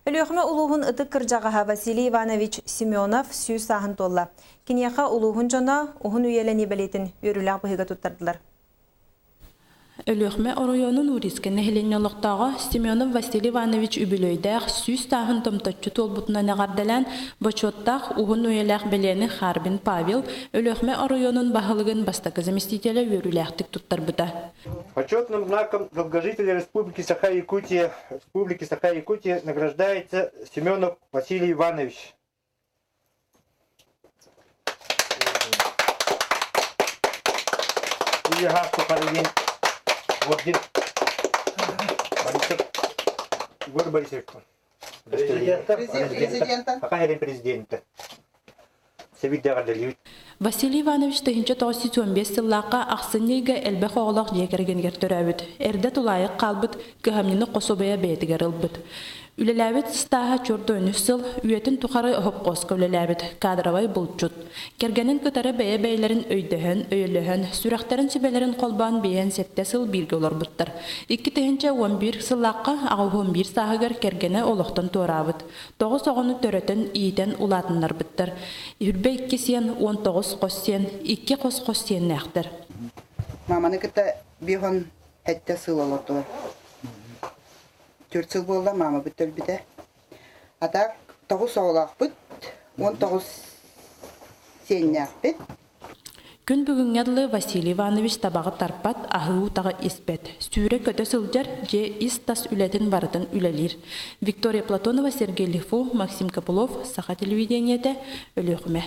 Өлүөхүмэ улууһун ытык кырдьаҕаһа Василий Иванович Семенов 100 сааһын туолла. Киниэхэ улууһун дьоно уһун үйэлэнии бэлиэтин үөрүүлээх быһыыга туттардылар. Өлүөхүмэ оройуонун Урицкай нэһилиэнньэ олохтооҕо Семенов Василий Иванович үбүлүөйдээх 100 сааһын томточчу туолбутунан эҕэрдэлээн, бочуоттаах уһун үйэлээх бэлиэни Харбин Павел, Өлүөхүмэ оройуонун баһылыгын бастакы заместителэ үөрүүлээхтик туттарбыта. Почетным знаком долгожителя Республики Саха-Якутия, Республики Саха-Якутия награждается Семенов Василий Иванович. Үйэһаах тухары диэн орден Борисов Егор Борисович Президента. Саха сирин президента. Сэбирдэҕэрдэлиибит. Василий Иванович 1915 сыллаахха ахсынньы ыйга элбэх оҕолоох дьиэ кэргэнигэр төрөөбүт. Эрдэ тулаайах хаалбыт, кыһамньыны хосуобайа бэйэтигэр ылбыт. Үлэлээбит ыстааһа чордойнус сыл, үйэтин тухары оһопхуоска үлэлээбит, кадровай булчут. Кэргэнин кытары бэйэ-бэйэлэрин өйдөһөн, өйөлөһөн, сүрэхтэрин сүбэлэрин холбоон 57 сыл бииргэ олорбуттар. 2011 сыллаахха 81 сааһыгар кэргэнэ олохтон туораабыт. Тоҕус оҕону төрөтөн, иитэн улаатыннарбыттар. 22 сиэн, 19 хос сиэн, икки хос-хос сиэннээхтэр. Маманы кытта бихон 7 сыл олордулар. 4 сыл буолла мамабыт өлбүтэ. А так тоҕус оҕолоохпут, 19 сиэннээхпит. Күн бүгүҥҥэ дылы Василий Иванович табаҕы тарпат, аһыы утаҕы испэт. Сүүрэ-көтө сылдьар, дьиэ ис-тас үлэтин барытын үлэлиир. Виктория Платонова, Сергей Лифу, Максим Копылов, Саха телевидениетэ, Өлүөхүмэ.